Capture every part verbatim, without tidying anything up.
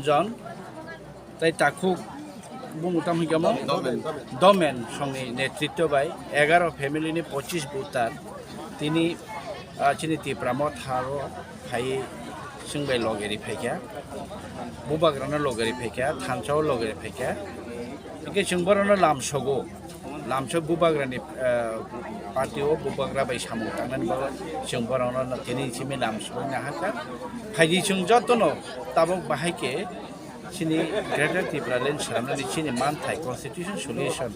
Jon, tai takhuk bumung tam hingkamo? Domen. Domen songni netritto bai egaro family ni pochis voter tini, ah, chini Tipra Motha o phai chwng bai logeri phaikha, bubagrano logeri phaikha, thansa o logeri phaikha. Hingke chwng borokno lamsogo, lamsok bubagrani, ah, party o bubagra bai samung tangnani bagwi chwng borokno tini simi lamsogwi naharkha. Phaidi chwng jotono tabuk bahai khe chini Greater Tipraland swnamnani chini manthai constitution solution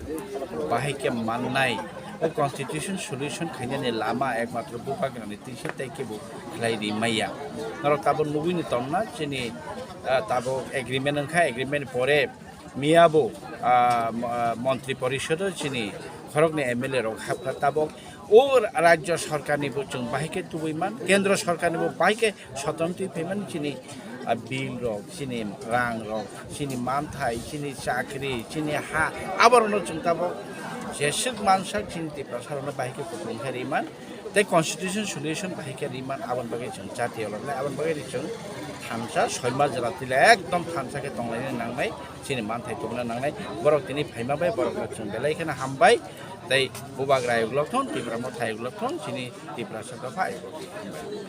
bahai khe mannai. O constitution solution khainani lama ekmatro bubagrani tisa tei kebo khlai ri maya. Norok tabuk nugwi ni tongna chini, ah, tabuk agreement wngkha, agreement pore miyabo, ah, mo-, ah, montri porisodo chini khoroknwi M L A rok hapkha tabuk. O rajyo sarkarnibo chwng bahai khe tubui man, kendro sarkarnibo bahai khe soton twi phaimani chini, ah, bill rok, chini rang rok, chini manthai, chini chakri, chini ha, aborokno chwng tabuk jeswk mansak chini Tiprasa rokno bahai khe kuplung khe ri man. Tei constitution solution bahai khe ri man, aboni bagwi chwng chati oloknai, aboni bagwi chwng thansa soima jora tila ekdom thansa khe tonglaina nangnai, chini manthai tubuna nangnai. Borok tini phaima bai borokno chwng belai kheno hambai. Tei bubagra ayuk lok thung, Tipra Motha ayuk lok thung, chini Tiprasa dopha ayuk lok thung.